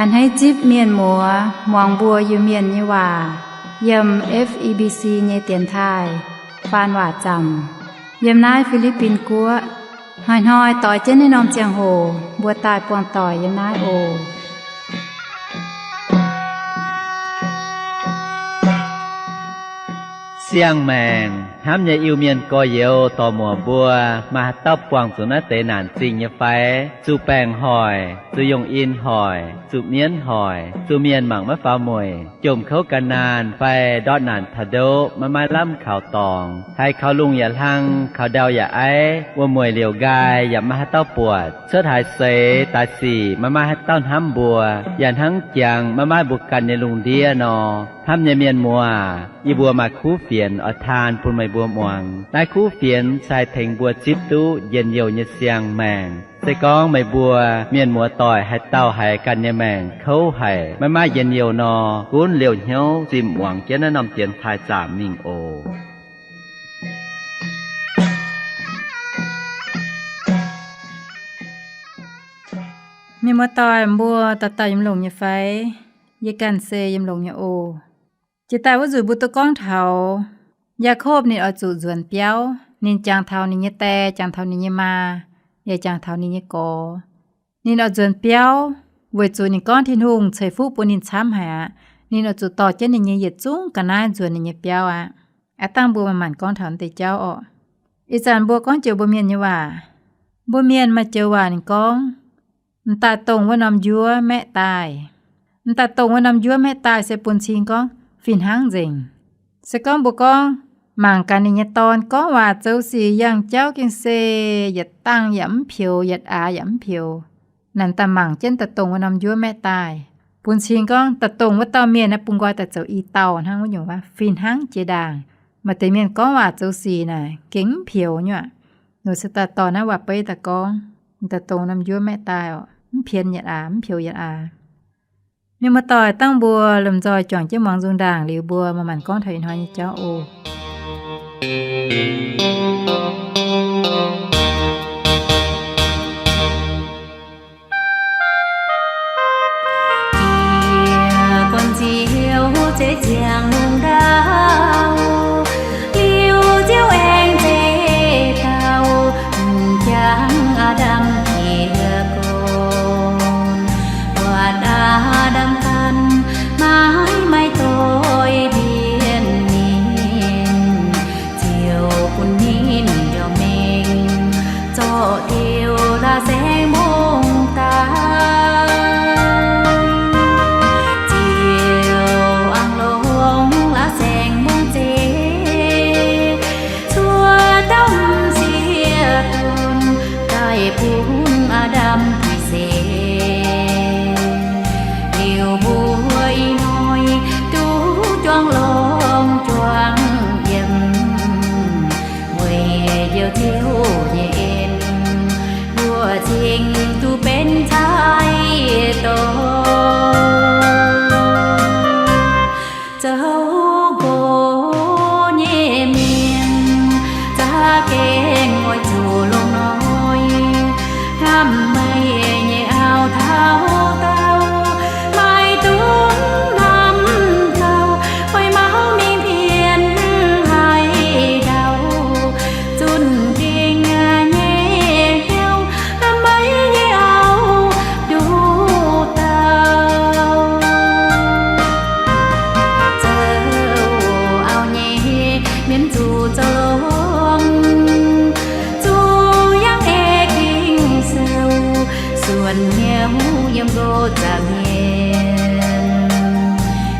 A'hneiv zipv mienh muoz muangx mbuo Iu-Mienh nyei waac yiem F E B C nyei dienx taaih faan waac zaamc yiem naaiv Fi^li^bin Guoqv. Hnoi-hnoi doix jienv naaiv norm ziangh hoc mbuo daaih buangh doic yiem naaiv oc. Siang-maengc hnamv nyei Iu-Mienh gorx-youz dorc-muoc mbuo, maaih haaix dauh buangh zuqc naaiv deix naanc zingh nyei fai? Zuqc baengc hoic, zuqc yongh in hoic, zuqc mienv hoic, zuqc mienh mangc maiv faaux mueic, jomc kouv ga'naanh fai ndortv naanc taux ndoqv maiv maaih lamh kaux dorngx, haiz kaux lungh yaac hlang, kaux ndau yaac aiv, wuom-mueic liouc nqaai yaac maiv maaih haaix dauh buatc, cuotv haaix seix daaih sic maiv maaih haaix dauh hnamv mbuo, yaac hnangv jangx maiv maaih mbuo ganh nyei lungh ndiev nor. Hnamv nyei mienh muoz, yie mbuo maaih kuv fienx oix taan bun meih mbuo muangx. Naaiv kuv fienx se haih tengx mbuo zipv duqv njien-youh nyei siang-maengc. Se gorngv meih mbuo mienh muoz-doic haaix dauh haiz ganh nyei maengc kouv haic, maiv maaih njien-youh nor, gunv liouh hnyouv zimh muangx jienv naaiv norm dienx taaih zaamc mingh oc. Mienh muoz-doic mbuo dauh dauh yiem longx nyei fai? Yie ganh se yiem longx nyei oc. Jiex daaih wuov nzunc mbuo duqv gorngv taux Yaakopv ninh oix zuqc nzuonx biauv. Ninh jangx taux ninh nyei die, jangx taux ninh nyei maa, yaac jangx taux ninh nyei gorx. Ninh oix nzuonx biauv weic zuqc ninh gorngv Tin-Hungh ceix fuqv bun ninh camv haic aqv. Ninh oix zuqc dorh jienv ninh nyei yietc zungv ga'naaiv nzuonx ninh nyei biauv aqv. Aav dangh mbuo manc-manc gorngv taux deix jauv orqc. Ih zanc mbuo gorngv joux mbuo mienh nyei waac. Mbuo mienh maaih joux waac ninh gorngv, m'daaih dongh wuov norm njuov maeqv daaih. M'daaih dongh wuov norm njuov maeqv daaih se bun cing gorngv fih hnangv nzengc. Se gorngv mbuo gorngv mangc gaax ninh nyei dorn gorngv waac zoux sic yangh jauv gengh se yietc dangh yaac mv peux, yietc aax yaac mv peux. Naaic daaih mangc jienv daaih dongh wuov norm njuov maeqv daaih, bun cing gorngv daaih dongh wuov dauh mienh naaiv bun nqoi daaih zoux i dauh hnangv wuov nyungc waac, fih hnangv jiex ndaangc. Maaih deix mienh gorngv waac zoux sic naaic gengh mv peux nyuoqc. Nor se daaih dorh naaiv waac-beiv daaih gorngv, daaih dongh norm njuov maeqv daaih orqc, mv peux yietc aax, mv peux yietc aax. Mienh muoz-doic, dangh mbuo lomh nzoih juangc jienv muangx nzung ndaangc liuz, mbuo manc-manc gorngv taux ih hnoi nyei jauv oc. Jiex guanh Ziouv zeiv ziangh lungh ndau, liuz Ziouv aengx zeiv dauh m'jangc Aa^ndam jiex gorn. Buatc Aa^ndam ganh maiv maaih doix-ndiev ninh, Ziouv bun ninh njormh mengh zorqv diuh la'saengx mbungv daaih. Ziouv aengx longc la'saengx mbungv zeiv cuotv dauh m'sieqv donx daaih bun Aa^ndam gitv seix. Liuz mbuo ih hnoi duqv juangc longx juangc yiem, weic njoux Ziouv nyei en, mbuo cingx duqv benx cai-dorn. Zoux nqox nyei mienh za'gengh oix zuqc longx hnoi hnamv meih nyei auv taux daauh, maiv dungx hnamv gauh oix mauv mingh pienx haaix dauh. Zunh dingc nyei hnyouv hnamv meih nyei auv nduqc dauh. Zoux auv nyei mienv zuqc zoux longx, zuqc yangh ei Ging-Sou, suonc hnyouv yiem nqox za'hmien.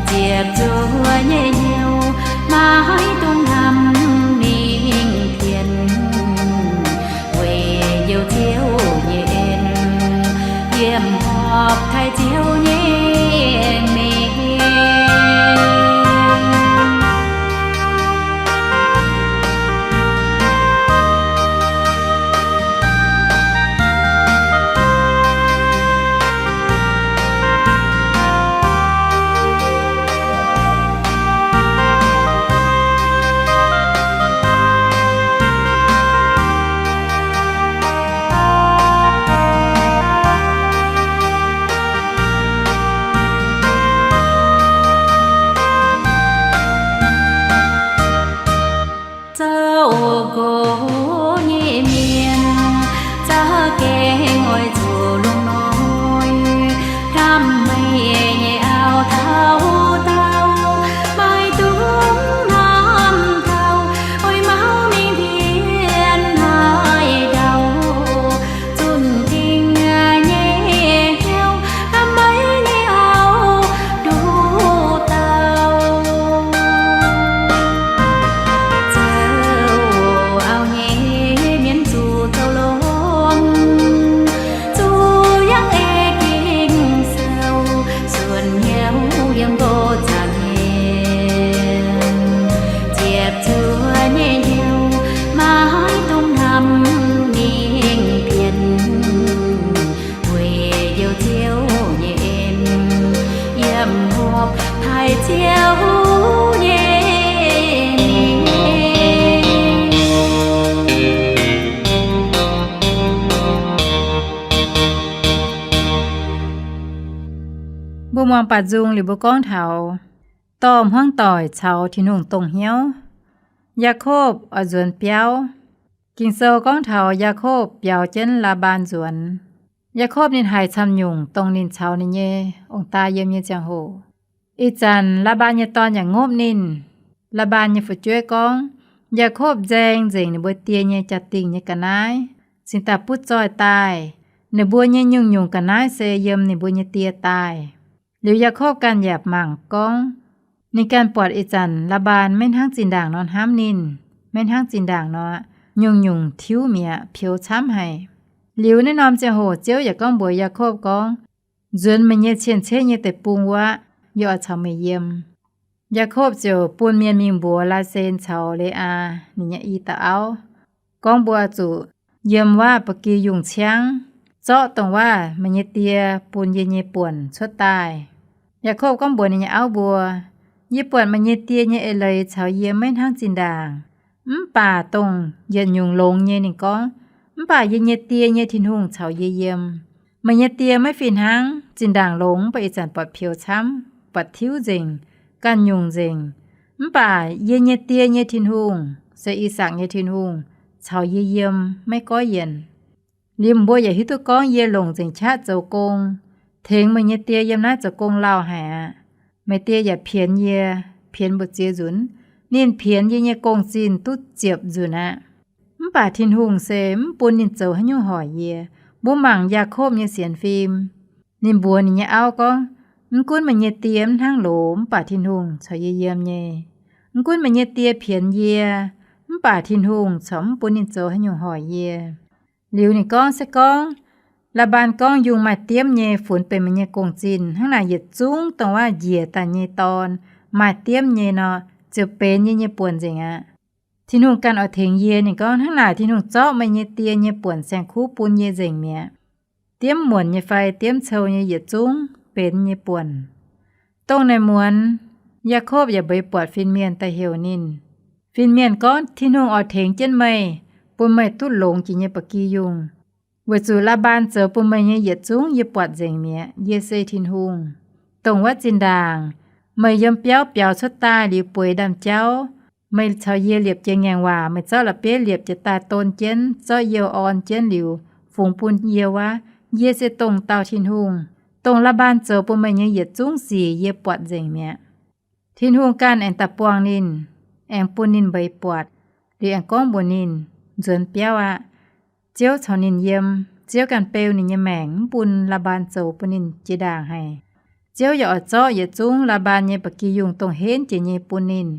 Ziepc zuoqv nyei hnyouv maiv dungx hnamv mingh pienx, weic njoux Ziouv nyei en, yiem horpc taaih Ziouv nyei mengh. Ziouv nyei mienh. Mbuo muangx baac nzung liuz mbuo gorngv taux dorh hmuangv doic caux Tin-Hungh dongh hnyouv. Yaakopv oix nzuonx biauv. Ging-Sou gorngv taux Yaakopv biaux jienv Laa^mbaan nzuonx. Yaakopv ninh haiz camv nyungc dongh ninh caux ninh nyei ong-daa yiem nyei ziangh hoc. Ih zanc Laa^mbaan nyei dorn yaac ngopv ninh. Laa^mbaan nyei fu'jueiv gorngv, Yaakopv nzaeng nzengc ninh mbuo die nyei jaa-dingh nyei ga'naaiv, cingx daaih butv zoih daaih. Ninh mbuo nyei nyungc-nyungc ga'naaiv se yiem ninh mbuo nyei die daaih. Liuz Yaakopv ganh yaac mangc gorngv, ninh ganh buatc ih zanc Laa^mbaan maiv hnangv zinh ndaangc nor hnamv ninh, maiv hnangv zinh ndaangc nor nyungc-nyungc tiuv mi'aqv, peux camv haic. Liuz naaiv norm ziangh hoc Ziouv yaac gorngv mbuox Yaakopv gorngv, Nzuonx meih nyei cien-ceqv nyei deic-bung wuov, yie oix caux meih yiem. Yaakopv ziouc bun mienh mingh mbuox Laasen caux Le^aa, ninh nyei i dauh auv, gorngv mbuo zuqc yiem wuov ba'gi yungh ciangv, zorqv dongh wuov meih nyei die bun yie nyei buonc cuotv daaih. Yaakopv gorngv mbuox ninh nyei auv mbuo, Yie buatc meih nyei die nyei eix leiz caux yie maiv hnangv zinh ndaangc. Mv baac dongh yietc nyungc longx nyei ninh gorngv, Mv baac yie nyei die nyei Tin-Hungh caux yie yiem. Meih nyei die maiv fih hnangv zinh ndaangc longx, mv baac ih zanc buatc peux camv, buatc tiuv nzengc, ganh nyungc nzengc. Mv baac yie nyei die nyei Tin-Hungh, se I^sakc nyei Tin-Hungh, caux yie yiem, maiv goiv yienc. Liuz mbuo yaac hiuv duqv gorngv yie longc nzengc qaqv zoux gong, tengx meih nyei die yiem naaiv zoux gong lauh haic aqv. Meih die yaac pienx yie, pienx mbu'ziex nzunc. Ninh pienx yie nyei gong-zinh duqv ziepc nzunc aqv. Mv baac Tin-Hungh se mv bun ninh zoux haaix nyungc hoic yie. Mbuo mangc Yaakopv nyei sienx fim. Ninh mbuox ninh nyei auv gorngv, Mv gunv meih nyei die mv hnangv loz, mv baac Tin-Hungh caux yie yiem nyei. Mv gunv meih nyei die pienx yie, mv baac Tin-Hungh corc mv bun ninh zoux haaix nyungc hoic yie. Liuz ninh gorngv, Se gorngv Laa^mbaan gorngv yungh maaih diemv nyei funx benx meih nyei gong-zinh, hnangv naaic yietc zungv dongh wuov njiec daaih nyei dorn maaih diemv nyei nor, ziouc benx yie nyei buonc nzengc aqv. Tin-Hungh ganh oix tengx yie. Ninh gorngv, Hnangv naaic Tin-Hungh zorqv meih nyei die nyei buonc saeng-kuv bun yie nzengc mi'aqv. Diemv muonc nyei fai diemv cou nyei yietc zungv benx yie nyei buonc. Dongh naaic muonz, Yaakopv yaac mbeix buatc fin-mienh daaih heuc ninh. Fin-mienh gorngv, Tin-Hungh oix tengx jienv meih, bun meih duqv longx jiex nyei ba'gi yungh. Weic zuqc Laa^mbaan zoux bun meih nyei yietc zungv yie buatc nzengc mi'aqv. Yie se Tin-Hungh. Dongh wuov zinh ndaangc meih yiem biauv biaux cuotv daaih liuz bueix ndaamv-jauv, meih caux yie liepc jiez ngaengc waac, meih zorqv la'bieiv liepc jiez daaih don jienv, zorqv youh orn jienv liuz fungx bun yie wuov, yie se dongh dauh Tin-Hungh. Dongh Laa^mbaan zoux bun meih nyei yietc zungv sic yie buatc nzengc mi'aqv. Tin-Hungh ganh aengx daaih buangh ninh, aengx bun ninh mbeix buatc, liuz aengx gorngv mbuox ninh, Nzuonx biauv aqv. Ziouv caux ninh yiem. Ziouv ganh beu ninh nyei maengc, mv bun Laa^mbaan zoux bun ninh jiex ndaangc haic. Ziouv yaac oix zorqv yietc zungv Laa^mbaan nyei ba'gi yungh dongh henv jiex nyei bun ninh.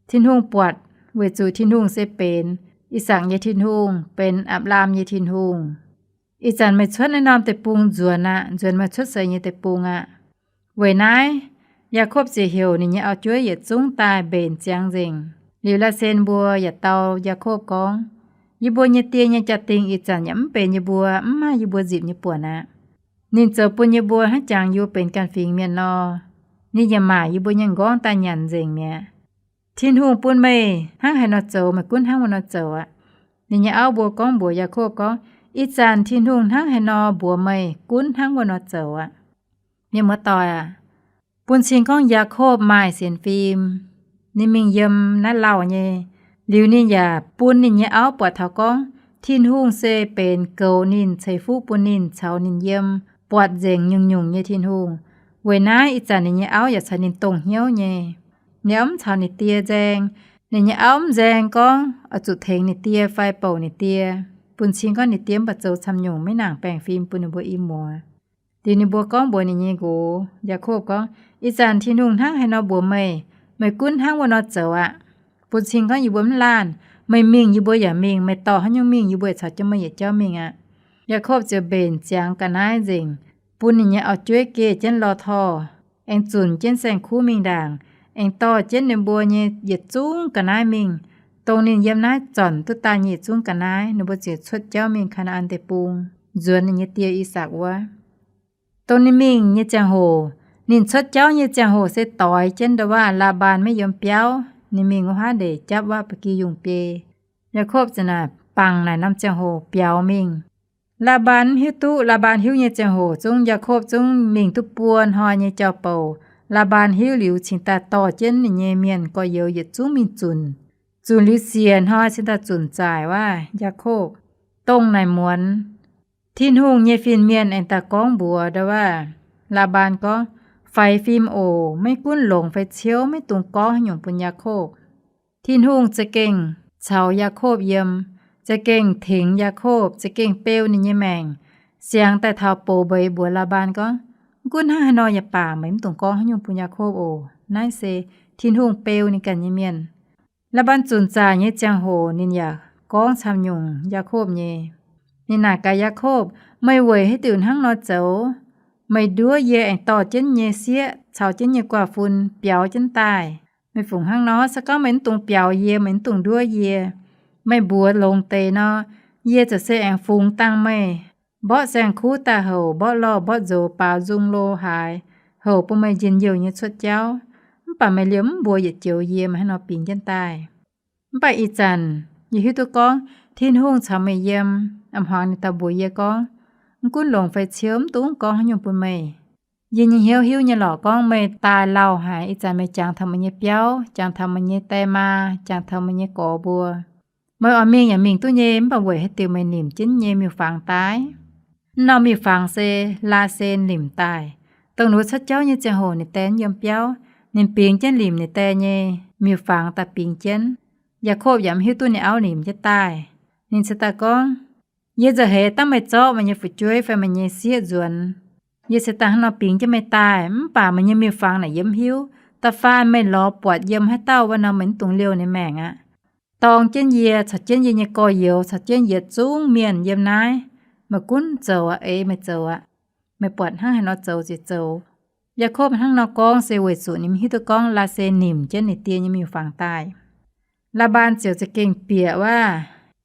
Tin-Hungh buatc, weic zuqc Tin-Hungh se benx I^sakc nyei Tin-Hungh, benx Apc^laam nyei Tin-Hungh. Ih zanc meih cuotv naaiv norm deic-bung nzuonx aqv. Nzuonx meih cuotv seix nyei deic-bung aqv. Weic naaiv, Yaakopv ziouc heuc ninh nyei auv-jueiv yietc zungv daaih mbenc ziangx nzengc. Liuz Laasen mbuo yaac dau Yaakopv gorngv, Yie mbuo nyei die nyei jaa-dingh ih zanc yaac mv benx yie mbuo, mv maaih yie mbuo nzipc nyei buonc aqv. Ninh zoux bun yie mbuo hnangv jangx yie mbuo benx ganh fingx mienh nor. Ninh yaac maaic yie mbuo nyei m'nqorngv daaih nyanc nzengc mi'aqv. Tin-Hungh bun meih hnangv haaix nor zoux, meih gunv hnangv wuov nor zoux aqv. Ninh nyei auv mbuo gorngv mbuox Yaakopv gorngv, Ih zanc Tin-Hungh hnangv haaix nor mbuox meih, gunv hnangv wuov nor zoux aqv. Mienh muoz-doic aac, bun cing gorngv Yaakopv maaih sienx fim. Ninh mingh yiem naaiv lauh nyei, liuz ninh yaac bun ninh nyei auv buatc taux gorngv Tin-Hungh se benx goux ninh, ceix fuqv bun ninh, caux ninh yiem, buatc nzengc nyungc-nyungc nyei Tin-Hungh. Weic naaiv ih zanc ninh nyei auv yaac caux ninh dongh hnyouv nyei. Ninh auv mv caux ninh die nzaeng. Ninh nyei auv mv nzaeng gorngv oix zuqc tengx ninh die fai bouc ninh die, bun cing gorngv ninh die mv baac zoux camv nyungc maiv nangc baengh fim bun ninh mbuo i muoz. Liuz ninh mbuo gorngv mbuox ninh nyei nqox, Yaakopv gorngv, Ih zanc Tin-Hungh hnangv haaix nor mbuox meih, meih gunv hnangv wuov nor zoux aqv. Bun cing gorngv yie mbuo mv laanh, meih mingh yie mbuo yaac mingh, meih dorh haaix nyungc mingh yie mbuo yaac caux jienv meih yietc jauv mingh aqv. Yaakopv ziouc mbenc ziangx ga'naaiv nzengc, bun ninh nyei auv-jueiv geh jienv lorh torh, aengx zunc jienv saeng-kuv mingh ndaangc, aengx dorh jienv ninh mbuo nyei yietc zungv ga'naaiv mingh, dongh ninh yiem naaiv zornc duqv daaih nyei yietc zungv ga'naaiv, ninh mbuo ziouc cuotv jauv mingh Kaa^naa^an Deic-Bung, nzuonx ninh nyei die I^sakc wuov. Dongh ninh mingh nyei ziangh hoc, Ninh cuotv jauv nyei ziangh hoc se doix jienv ndau-waav Laa^mbaan maiv yiem biauv. Ninh mingh wuov haav ndeic japv waav ba'gi yungh biei. Yaakopv ziouc naaic bangc naaic norm ziangh hoc biaux mingh. Laa^mbaan mv hiuv duqv. Laa^mbaan hiuv nyei ziangh hoc zungv Yaakopv zungv mingh duqv buo hnoi nyei jauv-bouc. Laa^mbaan hiuv liuz cingx daaih dorh jienv ninh nyei mienh gorx-youz yietc zungv mingh zunc. Zunc liuz siec hnoi cingx daaih zunc zaaic waav Yaakopv, dongh naaic muonz Tin-Hungh nyei fin-mienh aengx daaih gorngv mbuox ndau-waav Laa^mbaan gorngv, Faix fim oc. Maiv gunv longx fai ciouv, maiv dungx gorngv haaix nyungc bun Yaakopv. Tin-Hungh za'gengh caux Yaakopv yiem, za'gengh tengx Yaakopv, za'gengh beu ninh nyei maengc. Siangx daaih taux bouc mbeix mbuox Laa^mbaan gorngv, Mv gunv hnangv haaix nor yaac baac, meih mv dungx gorngv haaix nyungc bun Yaakopv oc. Naaiv se Tin-Hungh beu ninh ganh nyei mienh. Laa^mbaan zunc zaaic nyei ziangh hoc ninh yaac gorngv camv nyungc Yaakopv nyei. Ninh naaic gaax Yaakopv, Meih weic haaix diuc hnangv nor zoux? Meih nduov yie aengx dorh jienv nyei sieqv caux jienv nyei guaax fun biaux jienv daaih. Meih fungc hnangv nor? Se gorngv meih mv dungx biaux yie, meih mv dungx nduov yie, meih mbuox longx deix nor, yie ziouc se aengx fungx dangh meih, mborqv saeng-kuv daaih houc, mborqv lorh mborqv nzox baaux nzung lo haaix, houc bun meih njien-youh nyei cuotv jauv. Mv baac meih liemh mv mbuox yietc joux yie, meih hnangv nor bingx jienv daaih. Mv baac ih zanc yie hiuv duqv gorngv Tin-Hungh caux meih yiem. A'hmuangx ninh daaih mbuox yie gorngv, Mv gunv longx fai ciouv, mv dungx gorngv haaix nyungc bun meih. Yie nyei hnyouv hiuv nyei lorqc gorngv meih daaih lauh haic, ih zanc meih jangx taux meih nyei biauv, jangx taux meih nyei die maa, jangx taux meih nyei gorx mbuo. Meih oix mingh yaac mingh duqv nyei, mv baac weic haaix diuc meih nimc jienv nyei miuc-fangx daaih? Naaiv norm miuc-fangx se Laasen nimc daaih. Dongh ninh cuotv jauv nyei ziangh hoc ninh die mv yiem biauv, ninh bingx jienv nimc ninh die nyei miuc-fangx daaih bingx jienv. Yaakopv yaac mv hiuv duqv ninh auv nimc jienv daaih. Ninh cingx daaih gorngv, Yie nzauh heix dangv meih zorqv meih nyei fu'jueiv fai meih nyei sieqv nzuonx. Yie cingx daaih hnangv nor bingx jienv meih daaih, mv baac meih nyei miuc-fangx naaic yie mv hiuv. Da'faanh meih lorz buatc yiem haaix dauh wuov nor, meih mv dungx liouh ninh maengc aqv. Dorng jienv yie caux jienv yie nyei gorx-youz caux jienv yietc zungv mienh yiem naaiv, meih gunv zoux aqv, eix meih zoux aqv. Meih buatc hnangv haaix nor zoux ziouc zoux. Yaakopv hnangv nor gorngv se weic zuqc ninh mv hiuv duqv gorngv Laasen nimc jienv ninh die nyei miuc-fangx daaih. Laa^mbaan ziouc za'gengh bieqc wuov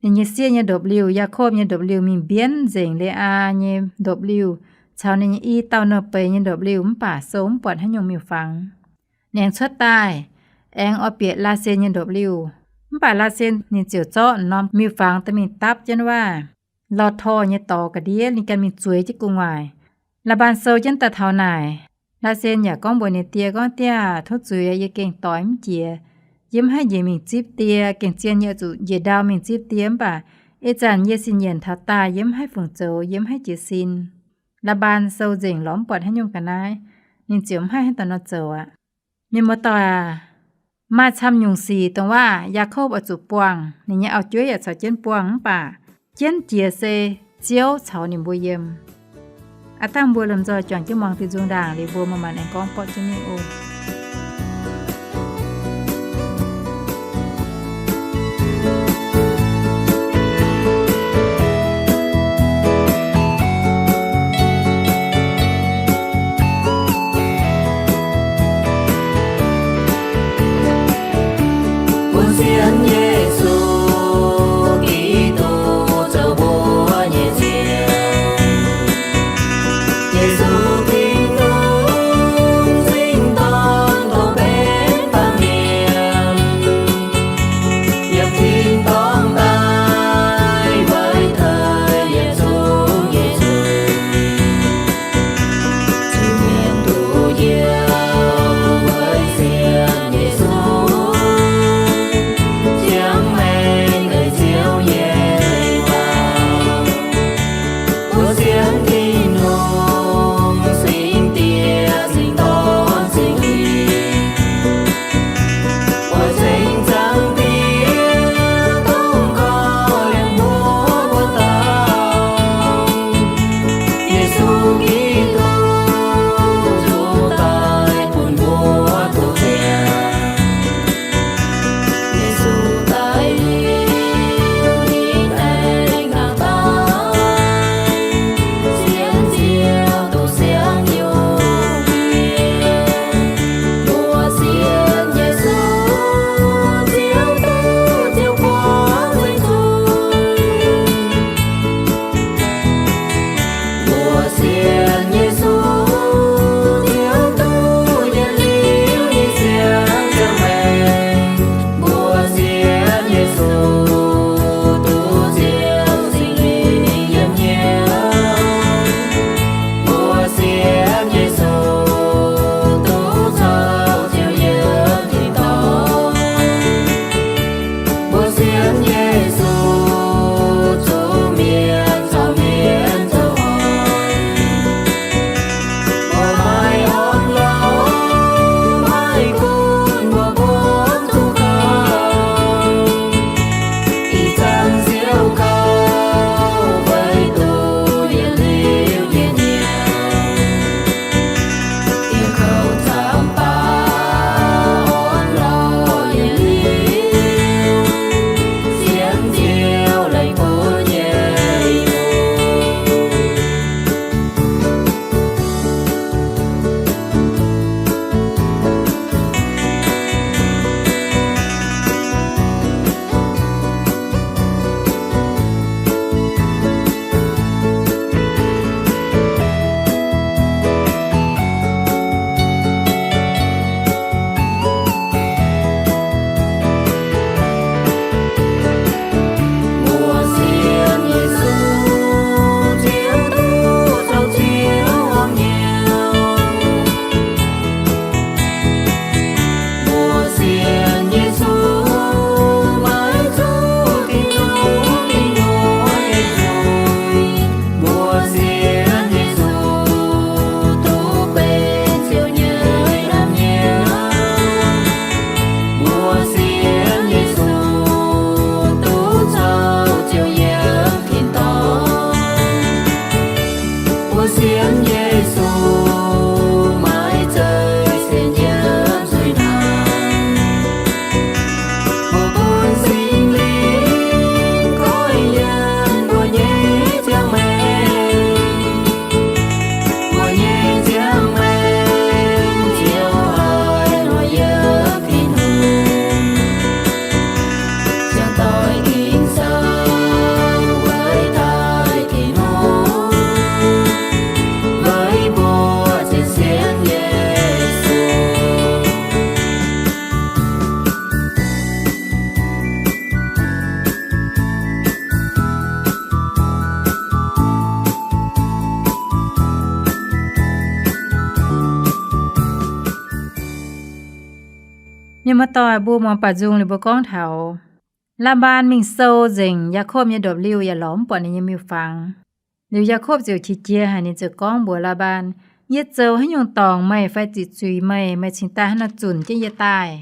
ninh nyei sieqv nyei ndopv-liuh, Yaakopv nyei ndopv-liuh, mingh mbienv nzengc Le^aa nyei ndopv-liuh caux ninh nyei i dauh nouh beiz nyei ndopv-liuh, mv baac sou mv buatc haaix nyungc miuc-fangx. Ninh aengx cuotv daaih, aengx oix bieqc Laasen nyei ndopv-liuh. Mv baac Laasen ninh ziouc zorqv norm miuc-fangx daaih mingh dapv jienv wuov lorh torh nyei dorx ga'ndiev, ninh ganh mingh zueiz jienv gu'nguaaic. Laa^mbaan sou jienv daaih taux naaic, Laasen yaac gorngv mbuox ninh die gorngv, Diaah, tov zuiz, yie gengh doix mv jiex. Yie mv haih njiec mingh zipv die. Gengh zien yie zuqc njiec ndau mingh zipv die, mv baac ih zanc yie sin nyienc taux daaih, yie mv haih fungc zoux, yie mv haih jiez sin. Laa^mbaan sou nzengc lorz mv buatc haaix nyungc ga'naaiv, ninh ziouc mv haih haaix dauh nor zoux aqv. Mienh muoz-doic aac, maaih camv nyungc sic dongh waac Yaakopv oix zuqc buangh, ninh nyei auv-jueiv yaac caux jienv buangh, mv baac jienv jiex se Ziouv caux ninh mbuo yiem. Aav dangh mbuo lomh nzoih juangc jienv muangx diuh nzung ndaangc liuz, mbuo maaih maanc aengx gorngv borqv jienv mingh oc. Bun sienx Yesu Giduc zoux mbuo nyei Ziouv. Yesu Tin-Hungh singx dorn dongh benx baamh mienh, yiem tin-dorngh daaih weic taaih yietc zungv nyei zuiz. Zuqc mienh duqv njoux weic sienx Yesu, jaa Mienh muoz-doic, mbuo muangx baaux nzung liuz mbuo gorngv taux Laa^mbaan mingh sou nzengc Yaakopv nyei ndopv-liuh yaac lorz mv buatc ninh nyei miuc-fangx. Liuz Yaakopv ziouc qiex jiez haic, ninh ziouc gorngv mbuox Laa^mbaan, Yie zoux haaix nyungc dorngc meih fai ziqc zuiz meih, meih cingx daaih hnangv nor zunc jienv yie daaih?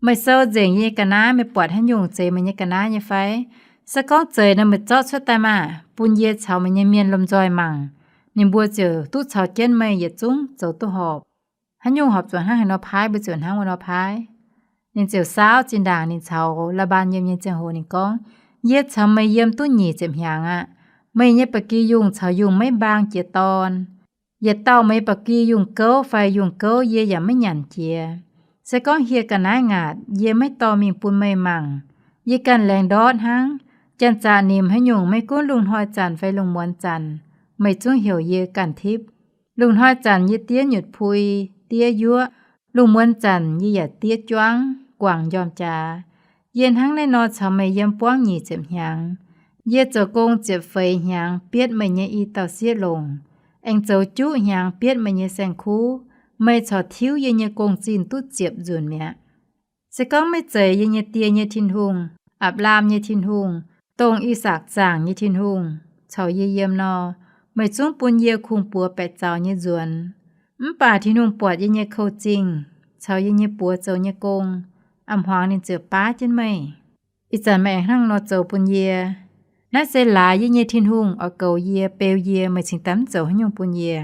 Meih sou nzengc yie nyei ga'naaiv, meih buatc haaix nyungc zeiz meih nyei ga'naaiv nyei fai? Se gorngv zeiz nor meih zorqv cuotv daaih maah! Bun yie caux meih nyei mienh lomh nzoih mangc. Ninh mbuo ziouc duqv caux jienv meih yietc zungv zoux duqv horpc. Haaix nyungc horpc zuqc hnangv haaix nor paaiv, mbuo ziouc hnangv wuov nor paaiv. Ninh ziouc saauv zinh ndaangc ninh caux Laa^mbaan yiem nyei ziangh hoc ninh gorngv, Yie caux meih yiem duqv nyic ziepc hnyangx aqv. Meih nyei ba'gi yungh caux yungh maiv mbaang jiex dorn. Yietc dauh meih nyei ba'gi yungh gouv fai yungh gouv yie yaac maiv nyanc jiex. Se gorngv hieh ga'naaiv ngaatc, yie maiv dorh mingh bun meih mangc. Yie ganh laengz ndortv hnangv. Janx-zaqc nimc haaix nyungc, maiv gunv lungh hnoi zanc fai lungh muonz zanc, meih zungv heuc yie ganh tipv. Lungh hnoi zanc yie diev nyutc pui, diev yuoqv. Lungh muonz zanc yie yaac diev juangv guangc njormh jaax. Yie hnangv naaiv nor caux meih yiem buangv nyic ziepc hnyangx. Yie zoux gong ziepc feix hnyangx bietv meih nyei i dauh sieqv longc, aengx zoux juqv hnyangx bietv meih nyei saeng-kuv. Meih corc tiuv yie nyei gong-zinh duqv ziepc nzunc mi'aqv. Se gorngv maiv zeiz yie nyei die nyei Tin-Hungh, Apc^laam nyei Tin-Hungh, dongh I^sakc zaangc nyei Tin-Hungh, caux yie yiem nor, meih zungv bun yie kungx-buoz baeqc zaux nyei nzuonx. Mv baac Tin-Hungh buatc yie nyei kouv-zingh caux yie nyei buoz zoux nyei gong, a'hmuangx ninh ziouc baav jienv meih. Ih zanc meih aengx hnangv nor zoux bun yie. Naaiv se laaix yie nyei Tin-Hungh oix goux yie, beu yie, meih cingx daaih mv zoux haaix nyungc bun yie.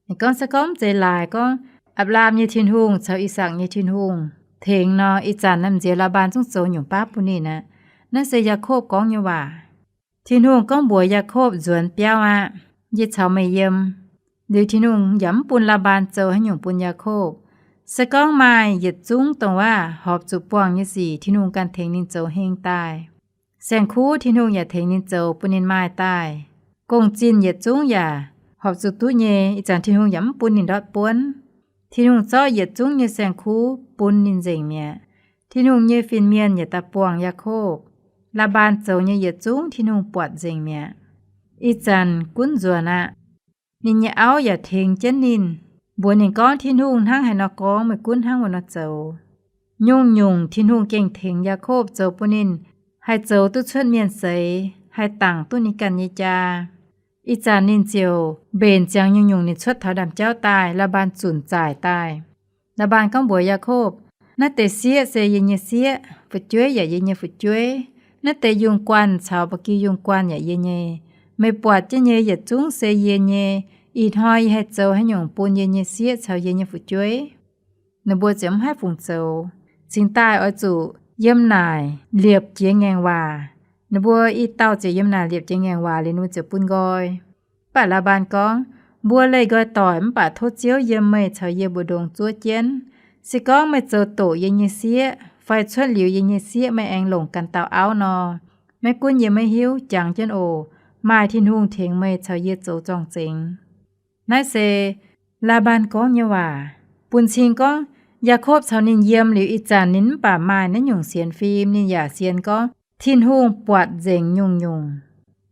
Ninh gorngv, Se gorngv mv zeiz laaix gorngv Apc^laam nyei Tin-Hungh caux I^sakc nyei Tin-Hungh tengx nor, ih zanc naaiv m'nziex Laa^mbaan zungv zoux nyungc baav bun ninh aqv. Naaiv se Yaakopv gorngv nyei waac. Tin-Hungh gorngv mbuox Yaakopv, Nzuonx biauv aqv. Yie caux meih yiem. Liuz Tin-Hungh yaac mv bun Laa^mbaan zoux haaix nyungc bun Yaakopv. Se gorngv maaih yietc zungv dongh waac horpc zuqc buangh nyei sic, Tin-Hungh ganh tengx ninh zoux heng daaih. Saeng-kuv Tin-Hungh yaac tengx ninh zoux bun ninh maaih daaih. Gong-zinh yietc zungv yaac horpc zuqc duqv nyei, ih zanc Tin-Hungh yaac mv bun ninh ndortv buonv. Tin-Hungh zorqv yietc zungv nyei saeng-kuv bun ninh nzengc mi'aqv. Tin-Hungh nyei fin-mienh yaac daaih buangh Yaakopv. Laa^mbaan zoux nyei yietc zungv Tin-Hungh buatc nzengc mi'aqv. Ih zanc gunv nzuonx aqv. Ninh nyei auv yaac tengx jienv ninh, mbuox ninh gorngv, Tin-Hungh hnangv haaix nor gorngv, meih gunv hnangv wuov nor zoux. Nyungc-nyungc Tin-Hungh gengh tengx Yaakopv zoux bun ninh haih zoux duqv cuotv mienh seix, haih dangc duqv ninh ganh nyei jaa. Ih zanc ninh ziouc mbenc ziangx nyungc-nyungc ninh cuotv taux ndaamv-jauv daaih, Laa^mbaan zunc zaaic daaih. Laa^mbaan gorngv mbuox Yaakopv, Naaiv deix sieqv se yie nyei sieqv, fu'jueiv yaac yie nyei fu'jueiv. Naaiv deix yungh guanh caux ba'gi yungh guanh yaac yie nyei. Meih buatc jienv nyei yietc zungv se yie nyei. Ih hnoi yie haih zoux haaix nyungc bun yie nyei sieqv caux yie nyei fu'jueiv, ninh mbuo ziouc mv haih fungc zoux. Cingx daaih oix zuqc yiem naaic liepc jiex ngaengc waac. Ninh mbuo i dauh ziouc yiem naaic liepc jiex ngaengc waac liuz, ninh mbuo ziouc bun nqoi. Mv baac Laa^mbaan gorngv, Mbuo leih nqoi doic mv baac tov Ziouv yiem meih caux yie mbu'ndongx zuov jienv. Se gorngv meih zoux doqc yie nyei sieqv, fai cuotv liuz yie nyei sieqv meih aengx longc ganh dauh auv nor, maiv gunv yie maiv hiuv, jangx jienv oc. Maaih Tin-Hungh tengx meih caux yie zoux zorng-zengx. Naaiv se Laa^mbaan gorngv nyei waac. Bun cing gorngv Yaakopv caux ninh yiem liuz ih zanc ninh mv baac maaih naaiv nyungc sienx fim, ninh yaac sienx gorngv Tin-Hungh buatc nzengc nyungc-nyungc.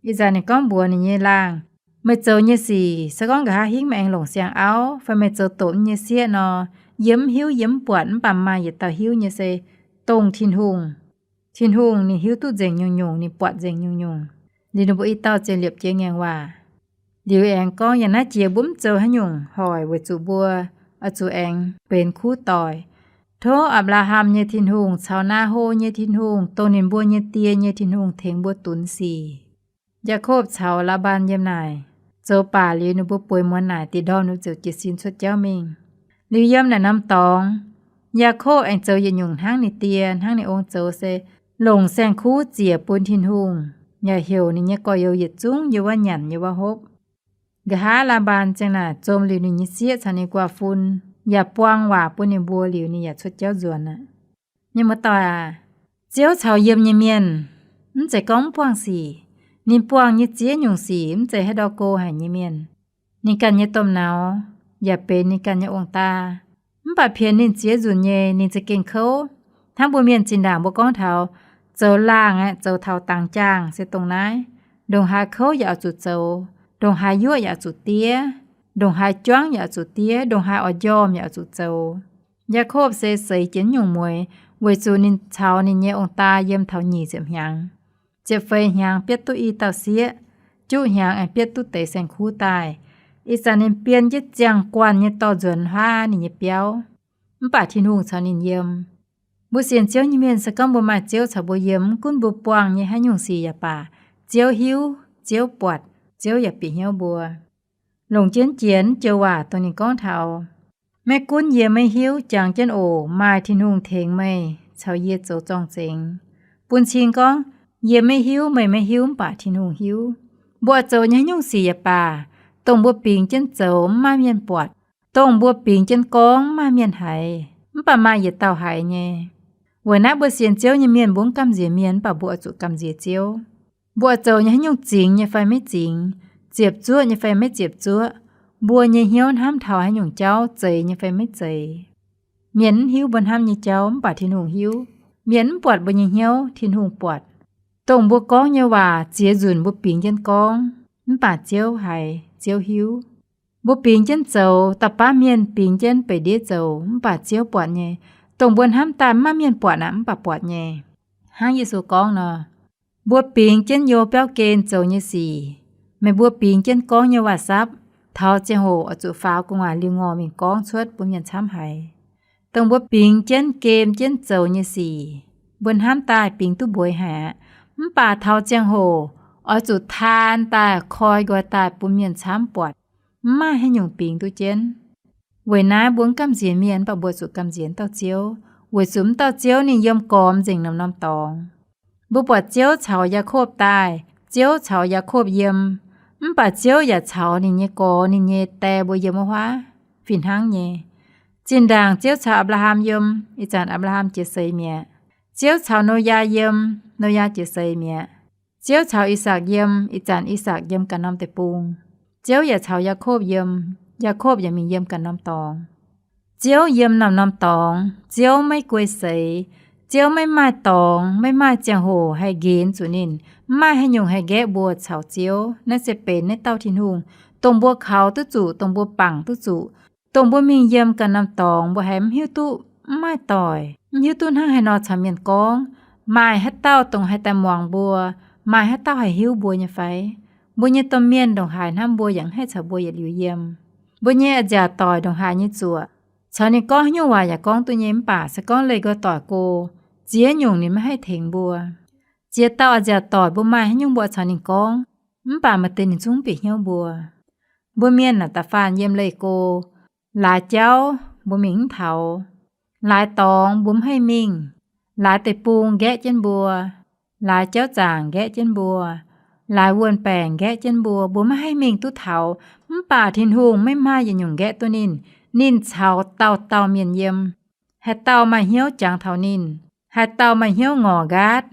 Ih zanc ninh gorngv mbuox ninh nyei laangh, Meih zoux nyei sic, se gorngv nqa'haav hingv meih aengx longc siang-auv fai meih zoux doqc nyei sieqv nor, yie mv hiuv, yie mv buatc, mv baac maaih yietc dauh hiuv nyei se dongh Tin-Hungh. Tin-Hungh ninh hiuv duqv nzengc nyungc-nyungc, ninh buatc nzengc nyungc-nyungc. Liuz ninh mbuo i dauh ziouc liepc jiex ngaengc waac. Liuz aengx gorngv, Yangh naaiv jiex mbuo mv zoux haaix nyungc hoic weic zuqc mbuo oix zuqc aengx benx kuv doic. Tov Apc^laa^ham nyei Tin-Hungh caux Naa^ho nyei Tin-Hungh, dongh ninh mbuo nyei die nyei Tin-Hungh tengx mbuo dunx sic. Yaakopv caux Laa^mbaan yiem naaic zoux baac liuz, ninh mbuo bueix muonz naaic, diqc ndorm ninh ziouc jiez sin cuotv jauv mingh. Liuz yiem naaic norm dorngx, Yaakopv aengx zoux yietc nyungc hnangv ninh die hnangv ninh ong zoux, se longc saeng-kuv ziec bun Tin-Hungh, yaac heuc ninh nyei gorx-youz yietc zungv yiem wuov nyanc, yiem wuov hopv. Nqa'haav Laa^mbaan ziang naaic zom liuz ninh nyei sieqv caux ninh guaax fun, yaac buang waac bun ninh mbuo liuz, ninh yaac cuotv jauv nzuonx aqv. Mienh muoz-doic aac, Ziouv caux yiem nyei mienh mv zeiz gorngv mv buangh sic. Ninh buangh nyei ziex nyungc sic mv zeiz haaix ndau go haic nyei mienh. Ninh ganh nyei domh nauz yaac benx ninh ganh nyei ong-daa. Mv baac pienx ninh ziex nzunc nyei ninh za'gengh kouv. Hnangv mbuo mienh zinh ndaangc mbuo gorngv taux zoux laangh aeqv, zoux taux dangx jaangh se dongh naaiv. Ndongc haaix kouv yaac oix zuqc zoux, ndongc haaix yuoqv yaac oix zuqc diev, ndongc haaix juangv yaac oix zuqc diev, ndongc haaix oix njormh yaac oix zuqc zoux. Yaakopv se seix jienv nyungc mueix, weic zuqc ninh caux ninh nyei ong-daa yiem taux nyic ziepc hnyangx. Ziepc feix hnyangx bietv duqv i dauh sieqv, juqv hnyangx aengx bietv duqv deix saeng-kuv daaih. Ih zanc ninh bienh jienv ziangh guanh nyei dorh nzuonx huaav ninh nyei biauv. Mv baac Tin-Hungh caux ninh yiem. Mbuo sienx Ziouv nyei mienh, se gorngv mbuo maaih Ziouv caux mbuo yiem, mv gunv mbuo buangh nyei haaix nyungc sic yaac baac, Ziouv hiuv, Ziouv buatc, Ziouv yaac bieqc hnyouv mbuo. Longc jienv jiex joux waac dongh ninh gorngv taux, maiv gunv yie maiv hiuv, jangx jienv oc. Maaih Tin-Hungh tengx meih caux yie zoux zorng-zengx. Bun cing gorngv, yie maiv hiuv, meih maiv hiuv, mv baac Tin-Hungh hiuv. Mbuo zoux nyei haaix nyungc sic yaac baac, dongh mbuo bingx jienv zoux mv maaih mienh buatc, dongh mbuo bingx jienv gorngv mv maaih mienh haiz, mv baac maaih yietc dauh haiz nyei. Weic naaiv mbuo sienx Ziouv nyei mienh mbuo mv gamh nziex mienh, mv baac mbuo oix zuqc gamh nziex Ziouv. Mbuo zoux nyei haaix nyungc zingx nyei fai maiv zingx, ziepc zuoqv nyei fai maiv ziepc zuoqv, mbuo nyei hnyouv hnamv taux haaix nyungc jauv zeiz nyei fai maiv zeiz, mienh mv hiuv mbuo hnamv nyei jauv, mv baac Tin-Hungh hiuv. Mienh mv buatc mbuo nyei hnyouv, Tin-Hungh buatc. Dongh mbuo gorngv nyei waac ziex nzunc mbuo bingx jienv gorngv, mv baac Ziouv haiz, Ziouv hiuv. Mbuo bingx jienv zoux, dauh baav mienh bingx jienv beic ndiev zoux, mv baac Ziouv buatc nyei. Dongh mbuo hnamv daaih mv maaih mienh buatc aqv, mv baac buatc nyei. Hnangv Yesu gorngv nor, mbuo bingx jienv yo biauv gen zoux nyei sic, meih mbuo bingx jienv gorngv nyei waac-sapv, taux ziangh hoc oix zuqc faaux gu'nguaaic liuz ngorc mingh gorngv cuotv bun mienh camv haiz. Dongh mbuo bingx jienv gem jienv zoux nyei sic, mbuo hnamv daaih bingx duqv mbueiz haic aqv. Mv baac taux ziangh hoc oix zuqc taan daaih, koi nqoi daaih bun mienh camv buatc, mv maaih haaix nyungc bingx duqv jienv. Weic naaiv mbuo mv gamh nziex mienh, mv baac mbuo zuqc gamh nziex dauh Ziouv, weic zuqc mv dauh Ziouv ninh yiem gormx nzengc norm-norm dorngx. Mbuo buatc Ziouv caux Yaakopv daaih, Ziouv caux Yaakopv yiem, mv baac Ziouv yaac caux ninh nyei gorx, ninh nyei die mbuo yiem wuov huaav fih hnangv nyei. Zinh ndaangc Ziouv caux Apc^laa^ham yiem, ih zanc Apc^laa^ham jiex seix mi'aqv. Ziouv caux Noyaa yiem, Noyaa jiex seix mi'aqv. Ziouv caux I^sakc yiem, ih zanc I^sakc yiem ganh norm deic-bung. Ziouv yaac caux Yaakopv yiem, Yaakopv yaac mingh yiem ganh norm dorngx. Ziouv yiem norm-norm dorngx, Ziouv maiv guei seix. Ziouv maiv maaih dorngx, maiv maaih ziangh hoc haih nqenx zuqc ninh. Mv maaih haaix nyungc haih nqaeqv mbuo caux Ziouv. Naaiv se benx naaiv dauh Tin-Hungh, dongh mbuo kaux duqv zuqc, dongh mbuo bangc duqv zuqc. Dongh mbuo mingh yiem ganh norm dorngx, mbuo haiz mv hiuv duqv, mv maaih doic, mv hiuv duqv hnangv haaix nor caux mienh gorngv. Maaih haaix dauh dongh haih daaih muangx mbuo? Maaih haaix dauh haih hiuv mbuo nyei fai? Mbuo nyei domh mienh ndongc haaix hnamv mbuo yaac mv haih caux mbuo yietc liuz yiem. Mbuo nyei a'nziaauc doic ndongc haaix nyei zuoqc, caux ninh gorngv haaix nyungc waac yaac gorngv duqv nyei, mv baac se gorngv leih nqoi doic go, ziex nyungc ninh maiv haih tengx mbuo. Ziex dauh a'nziaauc doic mbuo maaih haaix nyungc mbuo caux ninh gorngv, mv baac maaih deix ninh zungv bieqc hnyouv mbuo. Mbuo mienh naaic da'faanh yiem leih go, laaix jauv mbuo mingh mv taux, laaix dorngx mbuo mv haih mingh, laaix deic-bung nqaeqv jienv mbuo, laaix jauv zaangc nqaeqv jienv mbuo, laaix wuon-baengc nqaeqv jienv mbuo, mbuo maiv haih mingh duqv taux. Mv baac Tin-Hungh maiv maaih yietc nyungc nqaeqv duqv ninh. Ninh caux dauh dauh mienh yiem. Haaix dauh maaih hnyouv jangx taux ninh, haaix dauh maaih hnyouv ngorc nqaatv,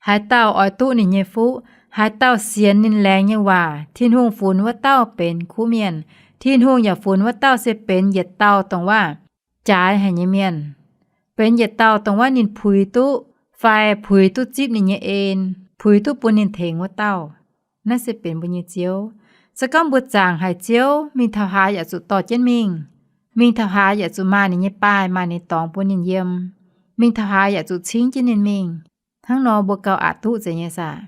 haaix dauh oix duqv ninh nyei fuqv, haaix dauh sienx ninh laengz nyei waac, Tin-Hungh funx wuov dauh benx kuv mienh. Tin-Hungh yaac funx wuov dauh se benx yietc dauh dongh waac jaaix haic nyei mienh, benx yietc dauh dongh waac ninh puix duqv fai puix duqv zipv ninh nyei en, puix duqv bun ninh tengx wuov dauh. Naaiv se benx mbuo nyei Ziouv. Se gorngv mbuo zaangc haic Ziouv, mingh taux haaix yaac zuqc dorh jienv mingh. Mingh taux haaix yaac zuqc maaih ninh nyei baaih, maaih ninh dorngx bun ninh yiem. Mingh taux haaix yaac zuqc cingv jienv ninh mingh. Hnangv nor mbuo gauh aqc duqv nzengc nyei saah?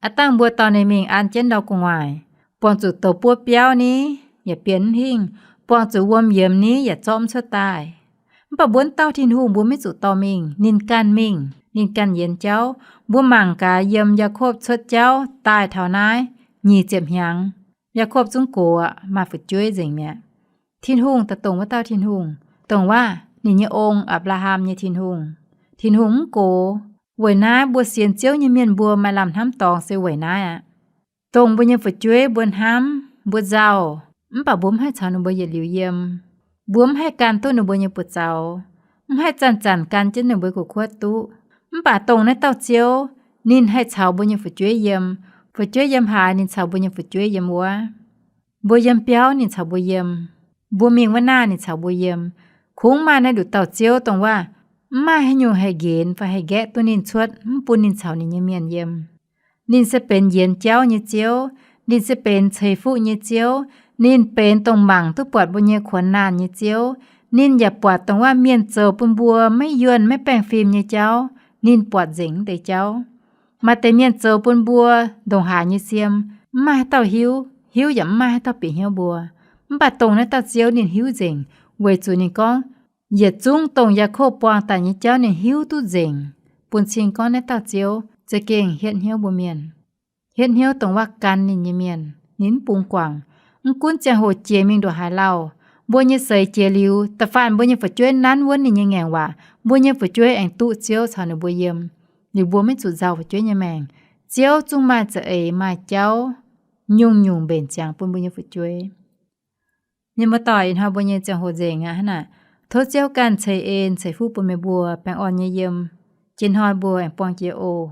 Aav dangh mbuo dorh ninh mingh an jienv ndau gu'nguaaic, buangh zuqc douz buov biauv ni, yaac bienh mv hingh, buangh zuqc wuom yiemx ni, yaac zorqv mv cuotv daaih. Mv baac mbuo wuov dauh Tin-Hungh mbuo maiv zuqc dorh mingh, ninh ganh mingh, ninh ganh yienx jauv. Mbuo mangc gaax yiem Yaakopv cuotv jauv daaih taux naaiv nyic ziepc hnyangx, Yaakopv zungv gox aqv, maaih fu'jueiv nzengc mi'aqv. Tin-Hungh daaih dongh wuov dauh Tin-Hungh, dongh waac ninh nyei ong, Apc^laa^ham nyei Tin-Hungh. Tin-Hungh mv gox. Weic naaiv mbuo sienx Ziouv nyei mienh mbuo maaih lamh hnamv dorngx se weic naaiv aqv. Dongh mbuo nyei fu'jueiv mbuo hnamv, mbuo nzauh, mv baac mbuo mv haih caux ninh mbuo yietc liuz yiem. Mbuo mv haih gan duqv ninh mbuo nyei buoz-zaux, mv haih zanc-zanc gan jienv ninh mbuo nyei kuv-kuotv duqv. Mv baac dongh naaiv dauh Ziouv, ninh haih caux mbuo nyei fu'jueiv yiem. Fu'jueiv yiem haaix, ninh caux mbuo nyei fu'jueiv yiem wuov. Mbuo yiem biauv, ninh caux mbuo yiem. Mbuo mingh wuov naah, ninh caux mbuo yiem. Kungx maaih naaiv nduqc dauh Ziouv dongh waac mv maaih haaix nyungc haih nqenx fai haih nqaeqv duqv ninh cuotv, mv bun ninh caux ninh nyei mienh yiem. Ninh se benx yienx jauv nyei Ziouv. Ninh se benx ceix fuqv nyei Ziouv. Ninh benx dongh mangc duqv buatc mbuo nyei kuonx naanh nyei Ziouv. Ninh yaac buatc dongh wuov mienh zoux bun mbuo maiv yuonh maiv baengh fim nyei jauv, ninh buatc nzengc wuov deix jauv. Maaih deix mienh zoux bun mbuo ndongc haaix nyei siem, mv maaih haaix dauh hiuv, hiuv yaac mv maaih haaix dauh bieqc hnyouv mbuo. Mv baac dongh naaiv dauh Ziouv ninh hiuv nzengc, weic zuqc ninh gorngv, yietc zungv dongh Yaakopv buangh daaih nyei jauv ninh hiuv duqv nzengc, bun cing gorngv naaiv dauh Ziouv za'gengh hietv hnyouv mbuo mienh. Hietv hnyouv dongh wuov gan ninh nyei mienh, ninh mv bungx guangc. Mv gunv ziangh hoc jiex mingh ndongc haaix lauh, mbuo nyei seix jiex liuz, da'faanh mbuo nyei fu'jueiv nanv wuonv ninh nyei ngaengc waac, mbuo nyei fu'jueiv aengx duqv Ziouv caux ninh mbuo yiem. Liuz mbuo maiv zuqc nzauh fu'jueiv nyei maengc. Ziouv zungv maaih za'eix maaih jauv nyungc-nyungc mbenc ziangx bun mbuo nyei fu'jueiv. Mienh muoz-doic, ih hnoi mbuo nyei ziangh hoc nzengc aqv hnangv naaic. Tov Ziouv ganh ceix en ceix fuqv bun meih mbuo baengh orn nyei yiem. Jiex hnoi mbuo aengx buangh jiex oc.